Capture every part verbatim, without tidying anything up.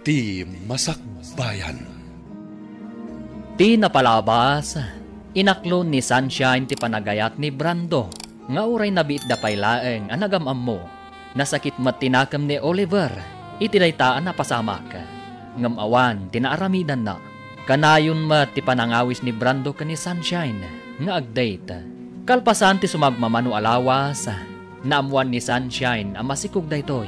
Ti masakbayan. Ti napalabas, inaklon ni Sunshine ti panagayat ni Brando, nga uray nabiitda pay laeng a nagam-ammo. Nasakit met ti nakem ni Oliver iti dayta a napasamak, ngem awan ti naaramidanna. Kanayon met ti panangawis ni Brando ken ni Sunshine nga ag-date. Kalpasan ti sumagmamano a lawas, naammoan ni Sunshine a masikog daytoy.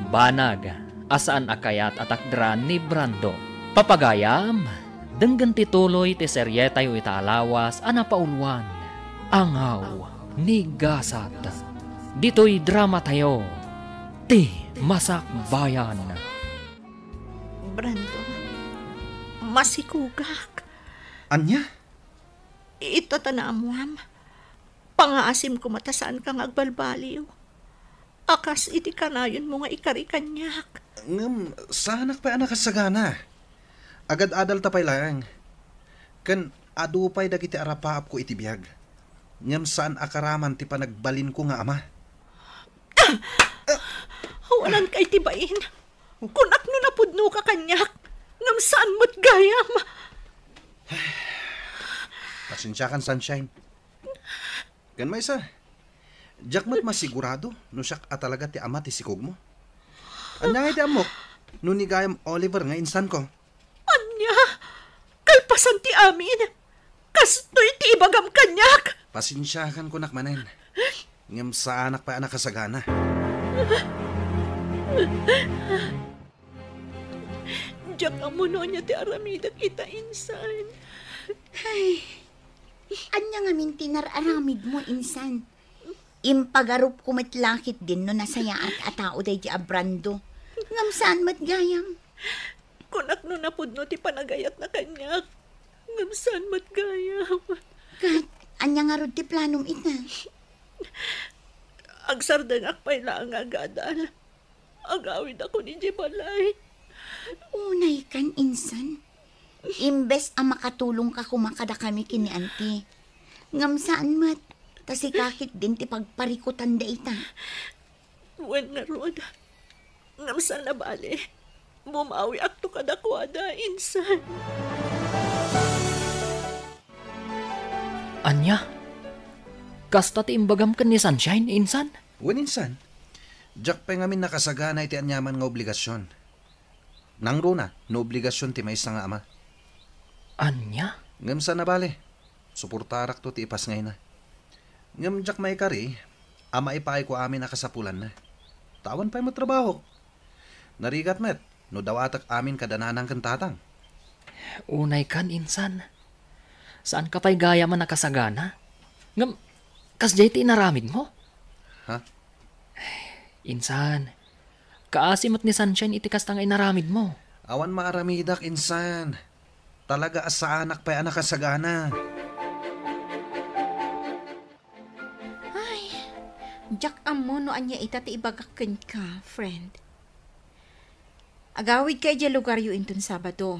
Banag a saan a kayat a takderan ni Brando. Papagayam, denggen ti tuloy ti serietayo ita a lawas a napauloan, Angaw ni Gasat. Ditoy dramatayo, Ti Masakbayan. Brando, masikogak. Ania? Ita ta naammoam. Pangaasim koma ta saanka nga agbalbaliw. A kas iti kanayonmo nga ikari kaniak. Ngem saanak pay a nakasagana. Agad-adalta pay laeng. Ken adu pay dagiti arapaapko iti biag. Ngem saan a karaman ti panagbalinko nga ama. Awananka iti bain. Kunak no napudnoka kaniak, ngem saan met gayam. Pasensiakan, Sunshine. Ken maysa, diak met masigurado no siak a talaga ti ama ti sikogmo. Ania ngay ti ammok no ni gayam Oliver nga insanko? Ania? Kalpasan ti amin, kastoy ti ibagam kaniak. Pasensiakan kunak manen. Ngem saanak pay a nakasagana. Diak ammo no ania ti aramidek ita, insan. Ay, ania ngamin ti nar-aramidmo, insan? Impagarupko met la ketdin no nasayaat a tao daydi a Brando. Ngem saan met gayam. Kunak no napudno ti panagayatna kaniak. Ngem saan met gayam. Ket, ania ngarud ti planom ita? Agsardengak pay laeng nga agadal. Agawidakon idiay balay. Unaykan, insan. Imbes a makatulongka koma kadakami ken ni Auntie. Ngem saan met, ta sika ketdin ti pagparikutan dayta. Wen ngarud, ngem saan a bale. Bumawiakto kadakuada, insan. Ania? Kasta ti imbagam ken ni Sunshine, insan? Wen, insan. Diak pay ngamin nakasagana iti aniaman nga obligasion. Nangruna no obligasion ti maysa nga ama. Ania? Ngem saan a bale, suportarakto ti ipasngayna. Ngem diak maikari a maipaayko amin a kasapulanna. Ta awan pay met trabahok. Narigat met no dawatek amin kada nanang ken tatang. Unaykan, insan. Saanka pay gayam a nakasagana. Ngem, kasdiay ti inaramidmo? Ha? Insan, kaasi met ni Sunshine iti kasta nga inaramidmo. Awan maaramidak, insan. Talaga a saanak pay a nakasagana. Ay, diak ammo no ania ita ti ibagak kenka, friend. Agawidka idiay lugaryo inton Sabado.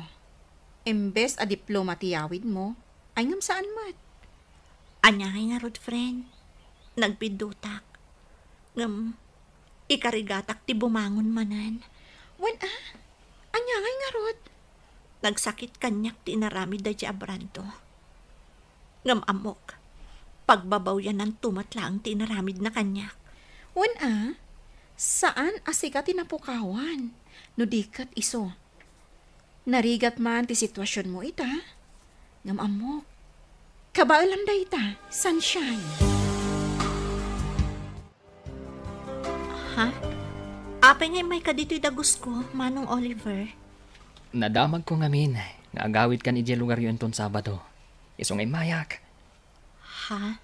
Imbes a diploma ti yawidmo, ay ngem saan met. Ania ngay ngarud, friend? Nagpiddotak. Ngem, ikarigatak ti bumangon manen. Wen a? Ania ngay ngarud? Nagsakit kaniak ti inaramid daydi a Brando. Ngem ammok, pagbabawyananto met laeng ti inaramidna kaniak. Wen a, saan a sika ti napukawan, no di ket isu. Narigat man ti situasionmo ita, ngem ammok, kabaelam dayta, Sunshine. Ha? Apay nga immayka ditoy dagusko, Manong Oliver? Nadamagko ngamin nga agawidkan idiay lugaryo inton Sabado. Isu nga immayak. Ha?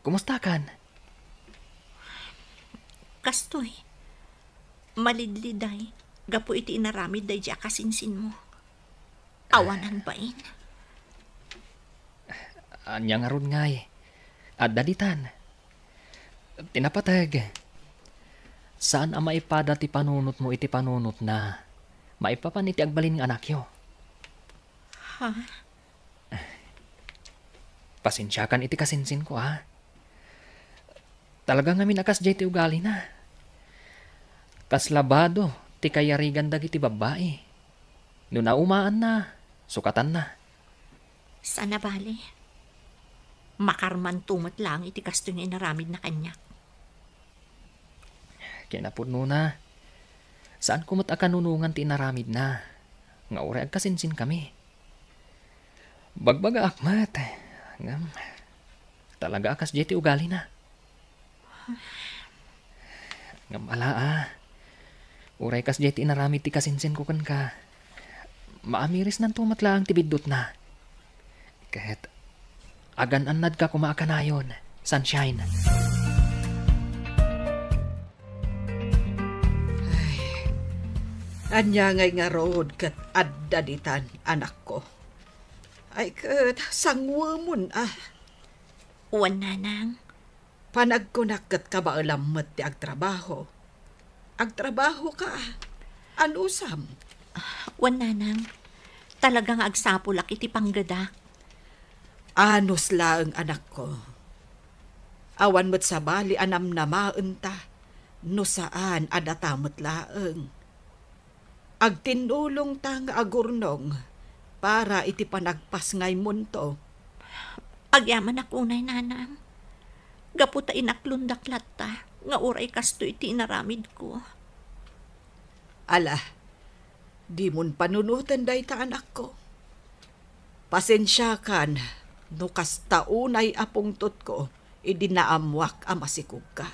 Kumustakan? Kastoy, malidliday gapu iti inaramid daydi a kasinsinmo. Awanan bain. Ania ngarud ngay? Adda ditan. Ti napateg, saan a maipada ti panunotmo iti panunotna maipapan iti agbalin nga anakyo. Ha? Pasensiakan iti kasinsinko, a. Talaga ngamin a kasdiay ti ugalina. Kasla bado ti kayarigan dagiti babbai. No naumaanna, sukatanna. Saan a bale. Makarmanto met laeng iti kastoy nga inaramidna kaniak. Kinapudnona, saanko met a kanunongan ti inaramidna, nga uray agkasinsinkami. Bagbagaak met, ngem talaga a kasdiay ti ugalina. Ngem ala a, uray kasdiay ti inaramid ti kasinsinko kenka, maamirisnanto met laeng ti biddutna. Ket agan-annadka koma a kanayon, Sunshine. Ay, ania ngay ngarud ket adda ditan, anakko? Ay, ket sanguemon a. Wen, nanang. Panagkunak ket kabaelam met ti agtrabaho. Agtrabahoka. Anusam? Wen, nanang. Talaga nga agsapulak iti panggedak. Anus laeng, anakko. Awan met sabali a namnamaenta no saan a data met laeng. Agtinnulongta nga agurnong para iti panagpasngaymonto. Agyamanak unay, nanang. Gapu ta inaklondak latta nga uray kastoy ti inaramidko. Ala, dimon panunoten dayta, anakko. Pasensiakan no kasta unay a pungtotko idi naammoak a masikogka.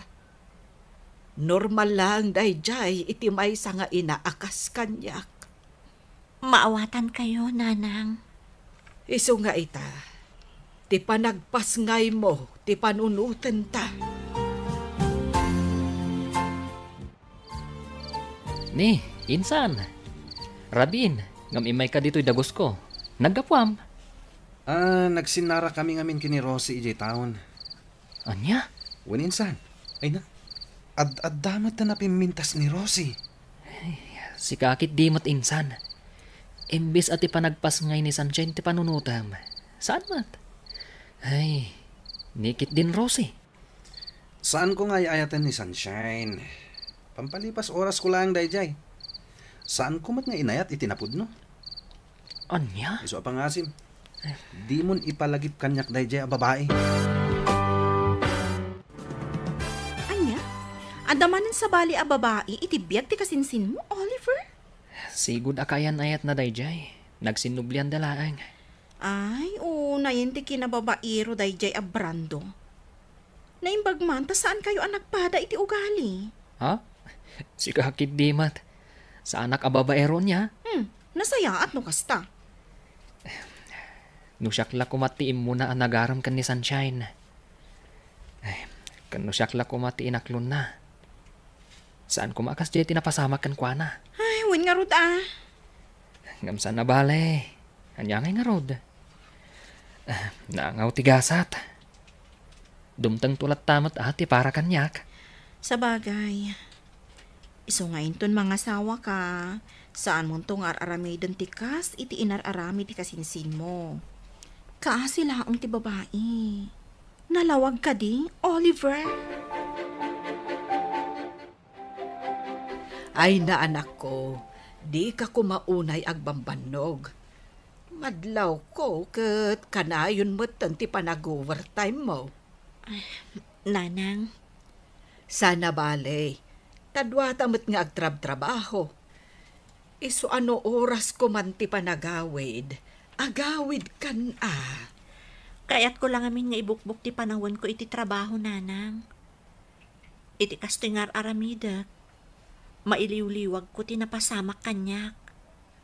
Normal laeng daydiay iti maysa nga ina a kas kaniak. Maawatankayo, nanang. Isu nga ita, ti panagpasngaymo ti panunotenta. Ni, insan. Rabin, ngem immayka ditoy dagusko. Naggapuam? Ah, nagsinnarakami ngamin ken ni Rosie idiay taon. Ania? Wen, insan. Ay na, ad-adda met ta napimmintas ni Rosie. Ay, sika ketdi met, insan. Imbes a ti panagpasngay ni Sunshine ti panunotem. Saan met? Ay, ni ketdin Rosie. Saanko nga ay-ayaten ni Sunshine. Pampalipas orasko laeng daydiay. Saanko met nga inayat iti napudno. Ania? Isu a pangasim. Dimon ipalagip kaniak daydiay a babai. Ania? Adda manen sabali a babai iti biag ti kasinsinmo, Oliver? Sigud a kaayan-ayatna daydiay. Nagsinnublianda laeng. Ay, unayen ti kinababaero daydiay a Brando. Naimbag man ta saankayo a nagpada iti ugali. Ha? Sika ketdi met. Saanak a babaero nia? Hmm, nasayaat no kasta. No siak la koma ti immuna a nagarem ken ni Sunshine. Ay, ken no siak la koma ti inaklonna. Saan koma a kasdiay ti napasamak kenkuana. Ay, wen ngarud a. Ngem saan a bale. Ania ngay ngarud? Ah, naangaw ti gasat. Dumtengto latta met a ti para kaniak. Sabagay, isu nga inton mangasawaka, saanmonto nga ar-aramiden ti kas iti inar-aramid ti kasinsinmo. Kaasi laeng ti babai. Nalawag kadi, Oliver? Ay na, anakko, dika koma unay agbambannog. Madlawko ket kanayon metten ti panag-overtime mo. Ay, nanang. Saan a bale, ta duata met nga agtrabtrabaho. Isu a no orasko man ti panagawid, agawidkan a. Kayatko la ngamin nga ibukbok ti panawenko iti trabaho, nanang. Iti kastoy nga ar-aramidek, mailiwliwagko ti napasamak kaniak.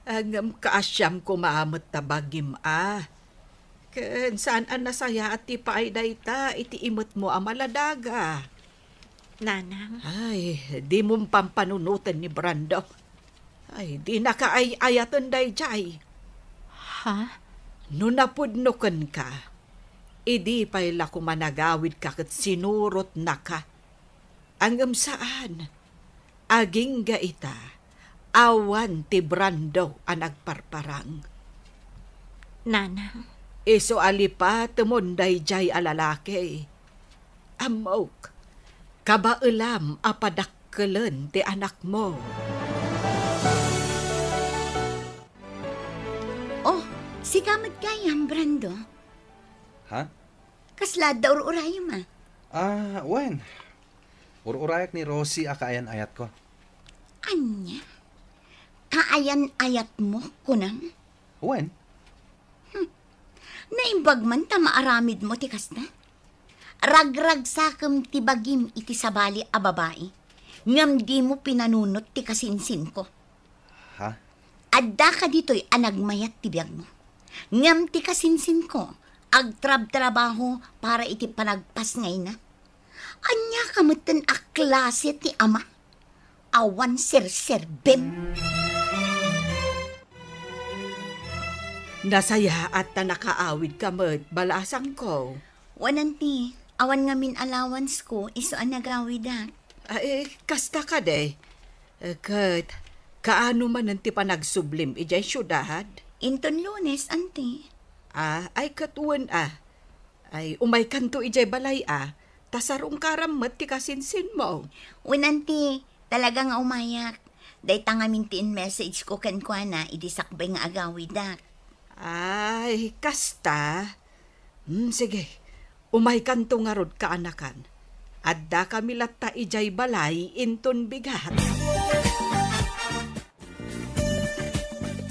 Ngem kaasiam koma met ta bagim a. Ken saan a nasayaat ti paay dayta iti imetmo a maladaga. Nanang. Ay, dimon pampanunoten ni Brando. Ay, dinaka ay-ayaten daydiay. Ha? No napudno kenka, idi pay la koma nagawidka ket sinurotnaka. Ngem saan, agingga ita, awan ti Brando a nagparparang. Nanang. Isu a lipatemon daydiay a lalaki. Ammok, kabaelam a padakkelen ti anakmo. Sika met gayam, Brando. Ha? Kasla adda ur-urayem, a? Ah, wen. Ur-urayak ni Rosie a kaayan-ayatko. Ania? Kaayan-ayatmo, kunam? Wen. Hmm. Naimbag man ta maaramidmo ti kasta? Ragragsakem ti bagim iti sabali a babai, ngem dimo pinanunot ti kasinsinko. Ha? Adda ka ditoy a nagmayat ti biagmo. Ngem ti kasinsinko, agtrabtrabaho para iti panagpasngayna. Ania ka metten a klase ti ama? Awan serserbem. Nasayaat ta nakaawidka met, balasangko. Wen, anti, awan ngamin allowance ko, isu a nagawidak. Ay, kasta kadi. Eh, ket, kaano manen ti panagsublim idiay siudad? Inton Lunes, anti. Ah, ay, ket wen, a. Ay, umaykanto idiay balay, a. Ta sarungkaram met ti kasinsinmo. Wen, anti, talaga nga umayak. Dayta ngamin ti in-message ko kenkuana idi sakbay nga agawidak. Ay, kasta? Hmm, sige. Umaykanto ngarud, kaanakan. Addakami latta idiay balay inton bigat.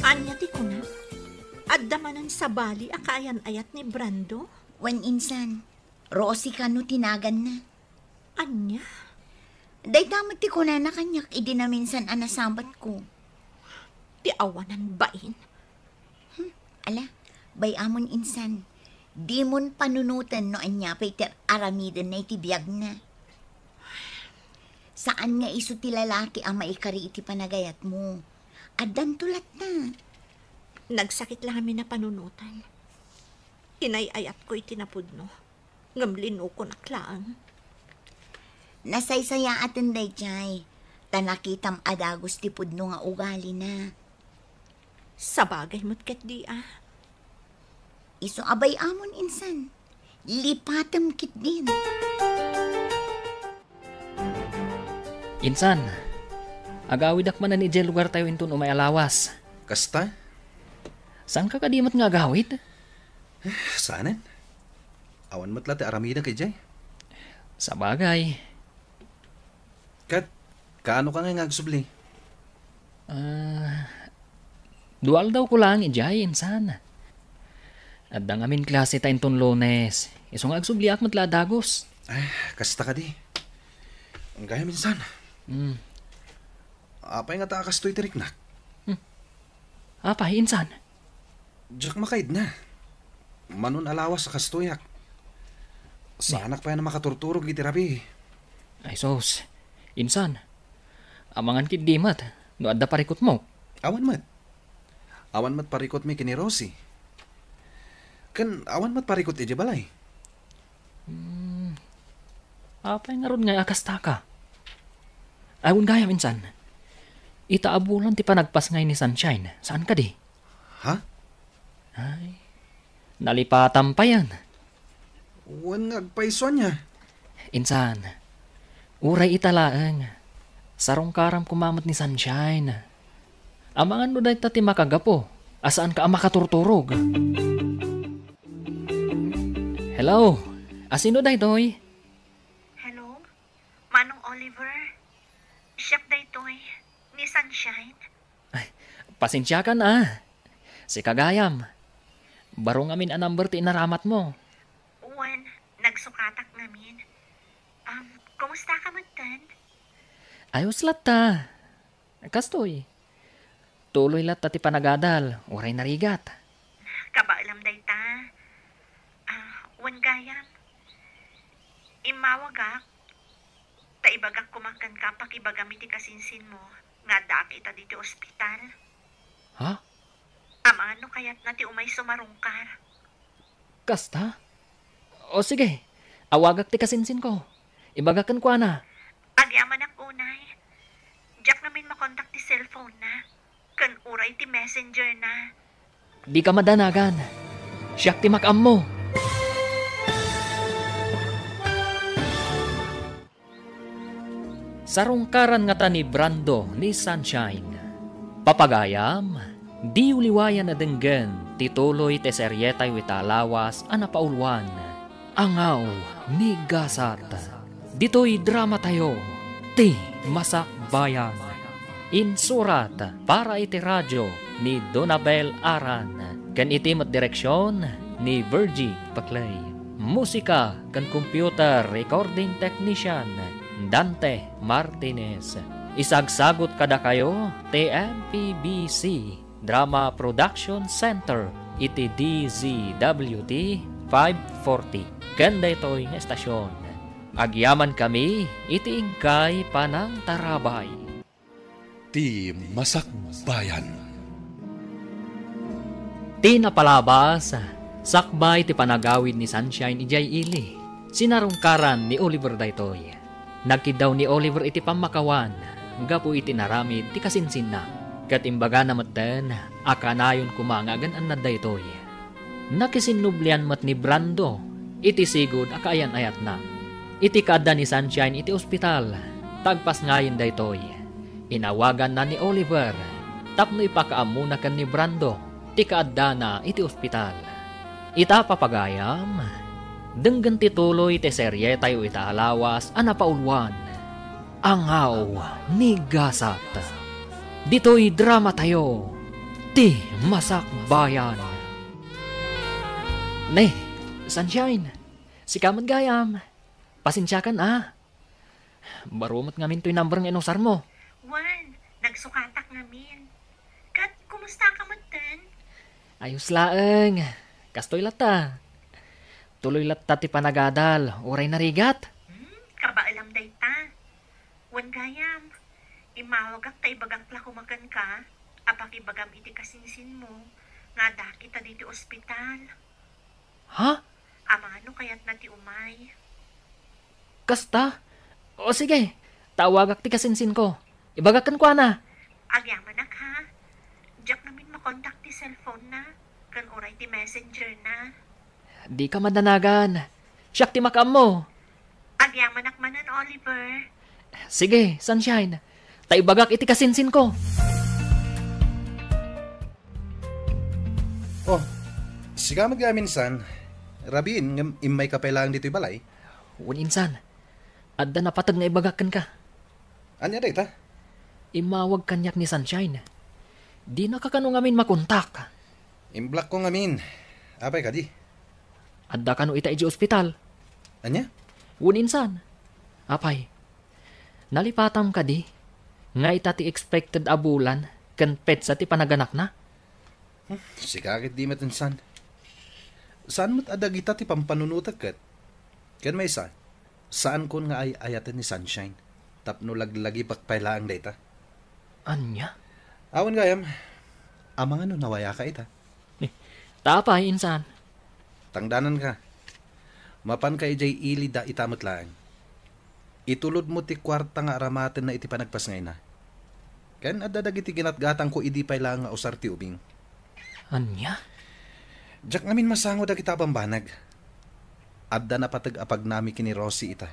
Ania ti kuna? Adda manen sabali a kaayan-ayat ni Brando? Wen, insan. Rosie kano ti naganna. Ania? Dayta met ti kunana kaniak idi naminsan a nasabatko. Ti awanan bain. Hmm, ala, bay-amon insan. Dimon panunoten no ania pay ti aramidenna iti biagna. Saan nga isu ti lalaki a maikari iti panagayatmo. Addanto latta. Nagsakit la ngamin a panunoten. Inay-ayatko iti napudno, ngem linukonak laeng. Nasaysayaaten daydiay, ta nakitam a dagus ti pudno nga ugalina. Sabagay met ketdi, a. Isu a bay-amon insan, lipatem ketdin. Insan, agawidak manen idiay lugartayo inton umay a lawas. Kasta? Saanka kadi met nga agawid? Eh, saanen. Awan met la ti aramidek idiay. Sabagay. Ket, kaano ka ngay nga agsubli? Ah, dua aldaw ko laeng idiay, insan. Adda ngamin klase ta inton Lunes. Isu nga agsubliak met la a dagus. Ay, kasta kadi. Gayam, insan. Hmm. Apay ngata a kastoy ti riknak? Hmm. Apay, insan? Diak makaidna. Manon a lawas a kastoyak. Saanak pay a makaturturog iti rabii. Ay, sus. Insan, amangan ketdi met no adda parikutmo. Awan met. Awan met parikutmi ken ni Rosie. Ken awan met parikut idiay balay. Hmm. Apay ngarud ngay a kastaka? Ay, wen gayam insan. Ita a bulan ti panagpasngay ni Sunshine. Saan kadi? Ha? Ay, nalipatam payen. Wen nga agpayso ania? Insan, uray ita laeng. Sarungkaram koma met ni Sunshine. Amangan no dayta ti makagapu a saanka a makaturturog. Hello, asino daytoy? Hello, Manong Oliver. Siak daytoy, ni Sunshine. Ay, pasensiakan a. Sika gayam. Baro ngamin a number ti inaramatmo. Wen, nagsukatak ngamin. Um, kumusta ka metten? Ayos latta. Kastoy. Tuloy latta ti panagadal, uray narigat. Kabaelam dayta. Ah, wen gayam. Immawagak, ta ibagak koma kenka pakibagam iti kasinsinmo nga addaak ita ditoy ospital. Ha? Amangan no kayatna ti umay sumarungkar. Kasta? O sige, awagak ti kasinsinko. Ibagak kenkuana. Agyamanak unay. Diak ngamin makontak ti cellphone na. Ken uray ti messenger na. Dika madanagan. Siak ti makaammo. Sarungkaran ngata ni Brando ni Sunshine. Papagayam, diyo liwayan a denggen ti tuloy ti serietayo ita a lawas a napauluan, Angaw ni Gasat. Ditoy dramatayo, ti Masakbayan. Insurat para iti radio ni Donabel Aran, ken iti met direksion ni Virgie Paclay. Musika ken computer recording technician, Dante Martinez. Isagsagut kadakayo ti M P B C Drama Production Center iti D Z W T five forty. Ken daytoy nga estasion, agyamankami iti inkay panangtarabay. Ti Masakbayan. Ti napalabas, sakbay ti panagawid ni Sunshine idiay ili, sinarungkaran ni Oliver daytoy. Nagkiddaw ni Oliver iti pammakawan gapu iti naramid ti kasinsinna, ket imbagana metten a kanayon koma nga agan-annad daytoy. Nakisinnublian met ni Brando iti sigud a kaayan-ayatna. Iti kaadda ni Sunshine iti ospital, ta agpasngayen daytoy, inawaganna ni Oliver tapno ipakaammona ken ni Brando ti kaaddana iti ospital. Ita, papagayam, denggen ti tuloy ti serietayo ita a lawas a napauluan, Angaw ni Gasat. Ditoy dramatayo, ti Masakbayan. Ne, Sunshine, sika met gayam. Pasensiakan a. Baro met ngamin toy number nga inusarmo. Wen, nagsukatak ngamin. Ket kumusta ka metten? Ayos laeng. Kastoy latta. Tuloy latta ti panagadal, uray narigat. Hmm, kabaelam dayta. Wen gayam, immawagak ta ibagak la koma kenka a pakibagam iti kasinsinmo nga adda kita ditoy ospital. Ha? Amangan no kayatna ti umay. Kasta? O sige, tawagak ti kasinsinko. Ibagak kenkuana. Agyamanak, ha? Diak ngamin makontak ti cellphone na, ken uray ti messenger na. Dika madanagan. Siak ti makaammo. Agyamanak manen, Oliver. Sige, Sunshine. Ta ibagak iti kasinsinko. Oh, sika met gayam, insan. Rabiin ngem immayka pay laeng ditoy balay. Wen, insan. Adda napateg nga ibagak kenka. Ania dayta? Immawag kaniak ni Sunshine. Dinaka kano ngamin makontak. Imblockko ngamin. Apay kadi? Adda kano ita idiay ospital. Ania? Wen, insan. Apay, nalipatam kadi nga ita ti expected a bulan ken petsa ti panaganakna? Hmm, sika ket di met, insan. Saan met a dagita ti pampanunotek ket? Ken maysa, saankon nga ay-ayaten ni Sunshine tapno laglagipak pay laeng dayta. Ania? Awan gayam, amangan no nawayaka ita. Eh, ta apay, insan? Tangdananka. Mapanka idiay ili da ita met laeng. Itulodmo ti kuarta nga aramatenna iti panagpasngayna. Ken adda dagiti ginatgatangko idi pay laeng nga usar ti ubing. Ania? Diak ngamin masango dagita a bambanag. Adda napateg a pagnami ken ni Rosie ita.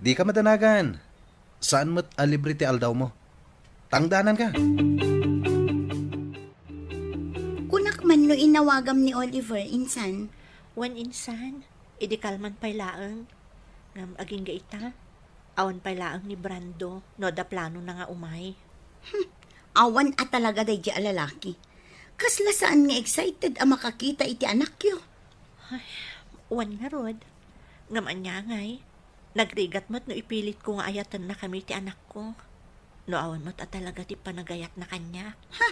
Dika madanagan. Saan met a libre ti aldawmo. Tangdananka. Kunak man no inawagam ni Oliver, insan. Wen, insan, idi kalman pay laeng. Ngem agingga ita, awan pay laeng ni Brando no adda planona nga umay. Hmm, awan a talaga daydi a lalaki. Kasla saan nga excited a makakita iti anakyo. Ay, wen ngarud. Ngem ania ngay, nagrigat met no ipilitko nga ayatennakami ti anakko. No awan met a talaga ti panagayatna kaniak. Ha?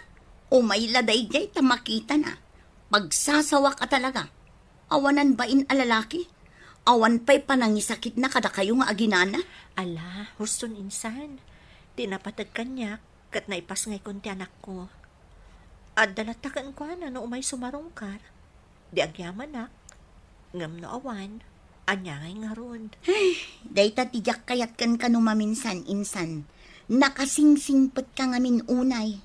Umay la daydiay ta makitana. Pagsasawak a talaga. Awanan bain a lalaki. Awan pay panangisakitna kadakayo nga aginana. Ala, huston, insan. Ti napateg kaniak, ket naipasngaykon ti anakko. Adda latta kenkuana no umay sumarungkar. Di agyamanak, ngem no awan, ania ngay ngarud? Ay, dayta ti diak kayat kenka no maminsan, insan. Nakasingsingpetka ngamin unay.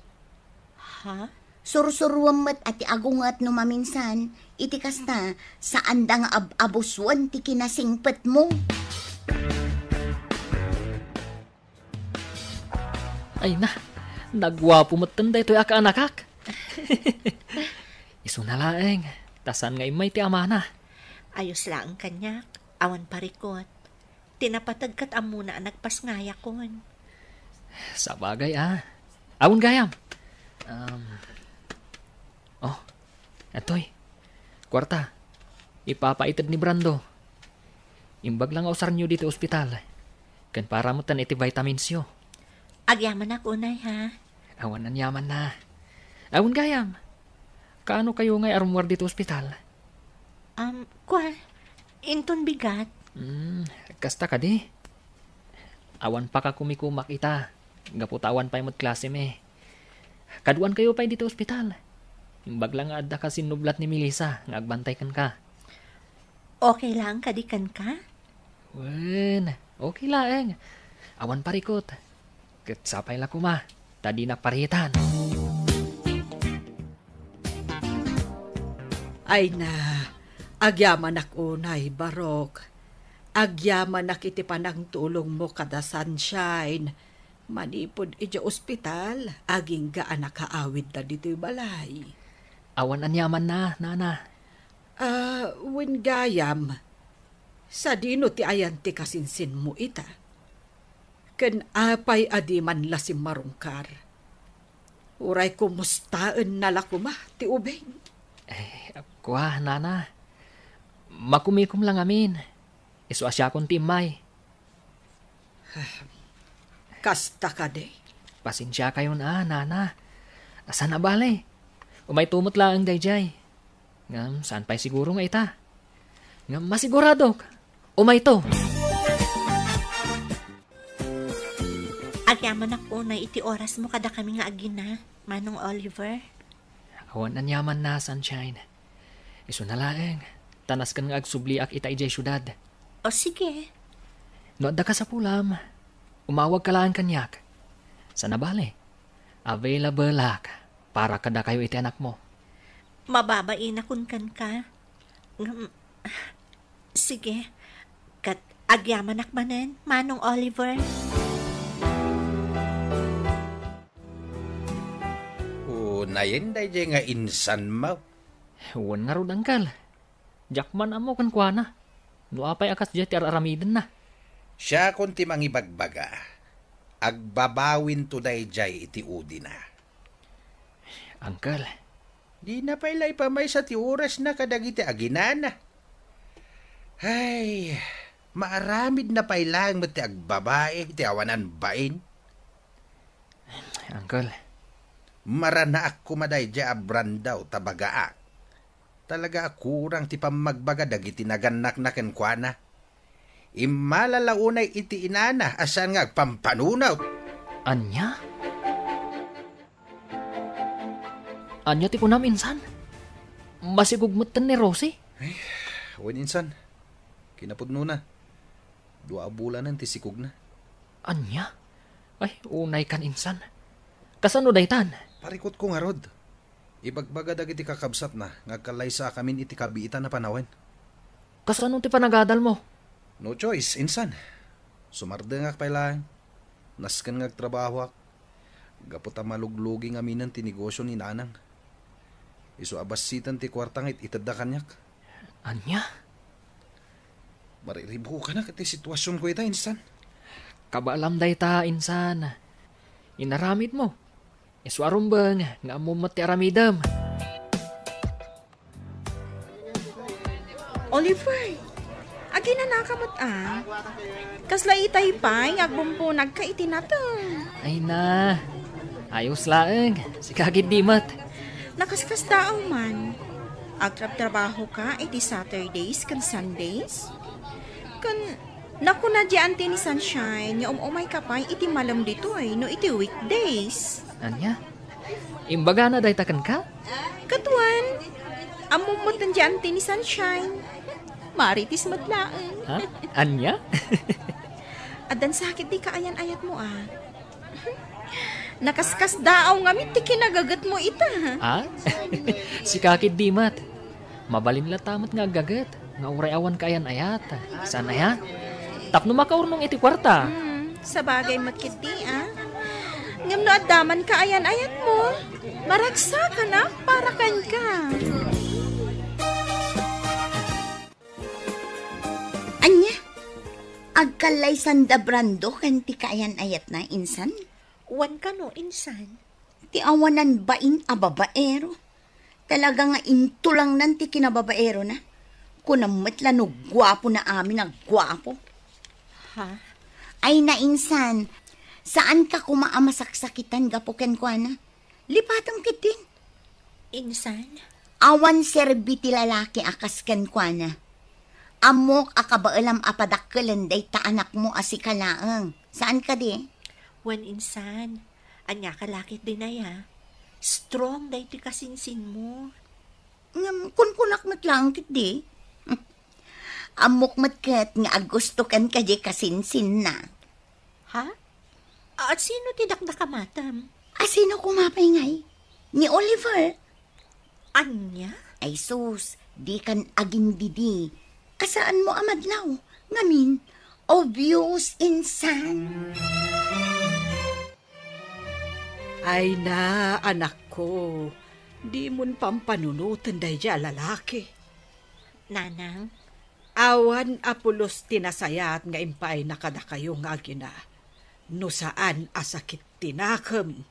Ha? Sursuruem met a ti agunget no maminsan, iti kasta, saanda nga ab-abusuen ti kinasingpetmo. Ay na, naguapo metten daytoy a kaanakak. Isuna laeng, ta saan nga immay ti amana. Ayos laeng kaniak, awan parikut. Ti napateg ket ammona a nagpasngayakon. Sabagay a. Awan gayam. Um, oh, atoy. Kuarta. Ipapaited ni Brando. Imbag la nga usaryo ditoy ospital. Ken para metten iti vitaminsyo. Agyamanak unay, ha? Awan aniamanna. Awan gayam. Kaano kayo ngay a rummuar ditoy ospital? Um, kua, inton bigat. Hmm, kasta kadi. Awan pakakumikumak ita. Gapu ta awan pay met klasemi. Kaduan kayo pay ditoy ospital. Imbag la nga adda ka sinnublat ni Melissa nga agbantay kenka. Okay lang kadi kenka? Wen, okay laeng. Awan parikut. Ket sapay la koma, ta dinak paritan. Ay na, agyamanak unay, Barok. Agyamanak iti panangtulongmo kada Sunshine. Manipud idiay ospital, agingga a nakaawidda ditoy balay. Awan aniamanna, nana. Ah, wen gayam, sadino ti ayan ti kasinsinmo ita? Ken apay a di man la simmarungkar? Uray kumustaenna la koma ti ubing? Eh, kua, nana. Makumikom la ngamin. Isu a siakon ti immay. Kasta kadi? Pasensiakayon a, nana. Saan a bale. Umayto met laeng daydiay. Ngem saan pay siguro nga ita. Ngem masiguradok, umayto. Agyamanak unay iti orasmo kadakami nga agina, Manong Oliver. Awan aniamanna, Sunshine. Isuna laeng, ta nasken nga agsubliak ita idiay siudad. O sige. No adda kasapulam, umawagka laeng kaniak. Saan a bale, available-ak para kadakayo iti anakmo. Mababainak kenka. Ngem, sige. Ket agyamanak manen, Manong Oliver. Unayen daydiay nga insanmo. Wen ngarud, Uncle. Diak man ammo kenkuana. No apay a kasdiay ti ar-aramidenna. Siakon ti mangibagbaga. Agbabawinto daydiay iti udina. Uncle. Dina pay la ipamaysa ti orasna kadagiti aginana. Ay, maaramidna pay laeng met ti agbabai iti awanan bain. Uncle. Maranaak koma daydiay a Brando ta bagaak. Talaga a kurang ti pammagbaga dagiti nagannakna kenkuana. Immala la unay iti inana a saan nga agpampanunot. Ania? Ania ti kunam, insan? Masigug metten ni Rosie? Ay, wen, insan. Kinapudnona. Dua a bulanen ti sikugna. Ania? Ay, unay kan, insan. Kasano daytan? Parikutko ngarud. Ibagbaga dagiti kakabsatna nga agkallaysaakamin iti kabiitan a panawen. Kasano ti panagadalmo? No choice, insan. Sumardengak pay laeng. Nasken nga agtrabahoak. Gapu ta maluglugi ngaminen ti negosio ni nanang. Isu a bassiten ti kuarta nga it-itedda kaniak. Ania? Mariribukanak iti situasionko ita, insan. Kabaelam dayta, insan. Inaramidmo. Isu a rumbeng nga ammom met ti aramidem. Oliver, aginanaka met a. Kasla itay pay nga agbumpunagka iti nateng. Ay na, ayos laeng. Sika ketdi met. Nakaskasdaaw man. Agtrabtrabahoka iti Saturdays ken Sundays? Ken nakuna diay anti ni Sunshine nga um-umayka pay iti malem ditoy no iti weekdays. Ania? Imbagana dayta kenka? Ket wen, ammom met diay anti ni Sunshine. Marites met laeng. Ha? Ania? Addan sakit di kaayan-ayatmo a. Nakaskasdaaw ngamin ti kinagagetmo ita. Ha? Sika ketdi met. Mabalin latta met nga aggaget nga uray awan kaayan-ayat. Saan aya? Tapno makaurnong iti kuarta. Hmm, sabagay met ketdi a. Ngem no adda man kaayan-ayatmo, Maragsakanak para kenka. Ania? Agkallaysanda Brando ken ti kaayan-ayatna, insan? Wen kano, insan? Ti awanan bain a babaero. Talaga nga intulangnan ti kinababaerona. Kunam met la no guapo na amin a guapo. Ha? Ay, nainsan, saanka koma a masaksakitan gapu kenkuana. Lipatem ketdin. Insan? Awan serbi ti lalaki a kas kenkuana. Ammok a kabaelam a padakkelen dayta anakmo a sika laeng. Saan kadi? Wen, insan. Ania ka la ketdin aya? Strong daytoy kasinsinmo. Ngem kunkunak met laeng ketdi. Ammok met ket nga agustokan kadi kasinsinna. Ha? At sino ti dakdakamatem? A sino koma pay ngay? Ni Oliver? Ania? Ay sus, dikan agindidi. Kasaanmo a madlaw. Ngamin, obvious insan. Ay na, anakko, dimon pampanunoten daydiay a lalaki. Nanang? Awan a pulos ti nasayaat nga impaayna kadakayo nga agina, no saan a sakit ti nakem.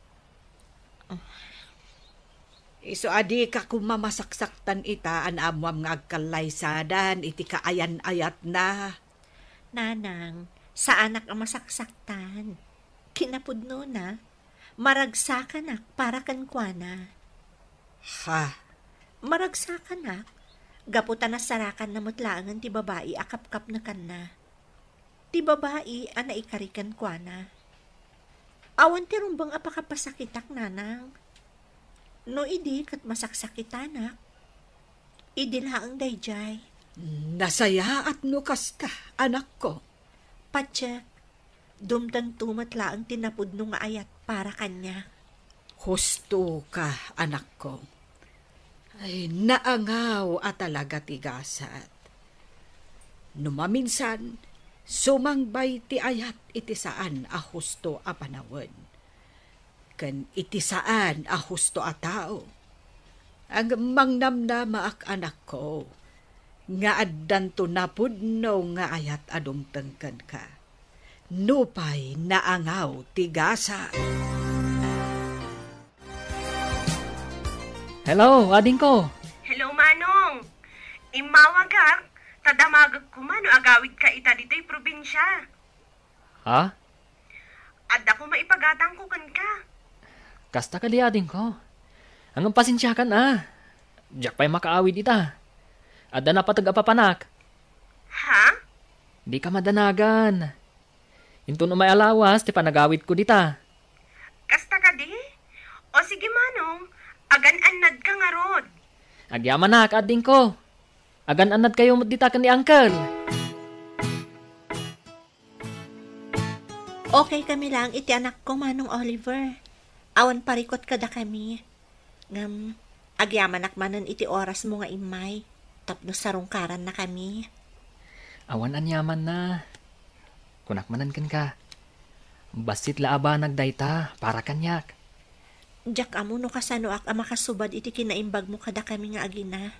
Isu a dika koma masaksaktan ita a naammoam nga agkallaysadan iti kaayan-ayatna. Nanang, saanak a masaksaktan. Kinapudnona, maragsakanak para kenkuana. Ha? Maragsakanak, gapu ta nasarakanna met laengen ti babai a kapkapnekanna. Ti babai a naikari kenkuana. Awan ti rumbeng a pakapasakitak, nanang. No idi ket masaksakitanak, idi laeng daydiay. Nasayaat no kasta, anakko. Patiek, dumtengto met laeng ti napudno nga ayat para kaniak. Husto ka, anakko. Ay, naangaw a talaga ti gasat. No maminsan, sumangbay ti ayat iti saan a husto a panawen. Ken iti saan a husto a tao. Ag-, mangnamnamaak, anakko, nga addanto napudno nga ayat a dumteng kenka. Nupay naangaw ti gasa. Hello, adingko. Hello, Manong. Immawagak, ta damagek koma no agawidka ita ditoy probinsia. Ha? Adda koma ipagatangko kenka. Kasta kadi, adingko. Ngem pasensiakan a. Diak pay makaawid ita. Adda napateg a papanak. Ha? Dika madanagan. Inton umay a lawas ti panagawidko dita. Kasta kadi? O sige, Manong, agan-annadka ngarud. Agyamanak, adingko. Agan-annadkayo met dita ken ni Uncle. Okay kami laeng iti anakko, Manong Oliver. Awan parikut kadakami. Ngem, agyamanak manen iti orasmo nga immay, tapno sarungkarannakami. Awan aniamanna. Kunak manen kenka, bassit la a banag dayta para kaniak. Diak ammo no kasanoak a makasubad iti kinaimbagmo kadakami nga agina.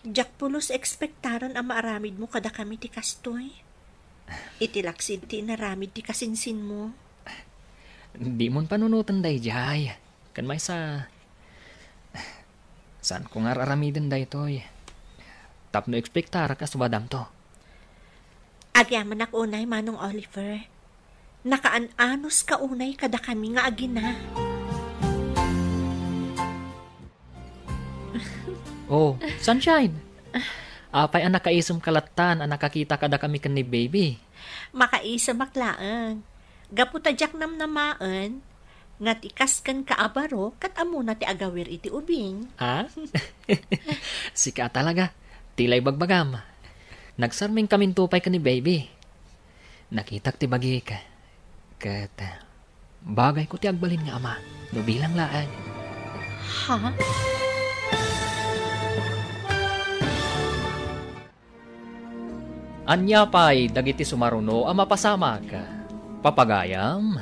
Diak pulos ekspektaren a maaramidmo kadakami ti kastoy. Iti laksid ti inaramid ti kasinsinmo. Dimon panunoten daydiay. Ken maysa, saanko nga ar-aramiden daytoy. Tapno ekspektarak a subadamto. Agyamanak unay, Manong Oliver. Nakaan-anuska unay kadakami nga agina. Oh, Sunshine! Apay a nakaisumka lattan a nakakita kadakami ken ni Baby? Makaisemak laeng. Gapu ta diak namnamaen nga ti kas kenka a baro ket ammona ti agawir iti ubing. Ha? Sika a talaga. Tila ibagbagam. Nagsarmingkaminto pay ken ni Baby. Nakitak ti bagik. Ket bagayko ti agbalin nga ama, no bilang laeng. Ha? Ania pay dagiti sumaruno a mapasamak? Papagayam,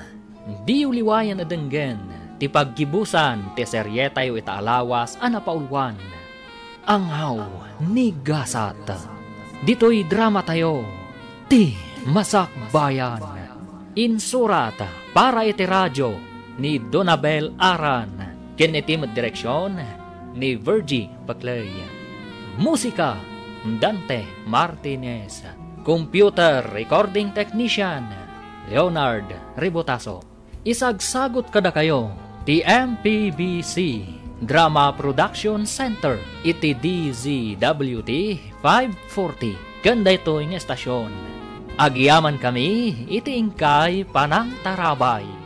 diyo liwayan a denggen ti paggibusan ti serietayo ita a lawas a napauluan, Angaw ni Gasat. Ditoy dramatayo, Ti Masakbayan. Insurat para iti radio ni Donabel Aran ken iti met direksion ni Virgie Paclay. Musika, Dante Martinez. Computer recording technician, Leonard Rebotaso. Isagsagut kadakayo ti M P B C Drama Production Center iti D Z W T five forty ken daytoy nga estasion. Agyamankami iti inkay panangtarabay.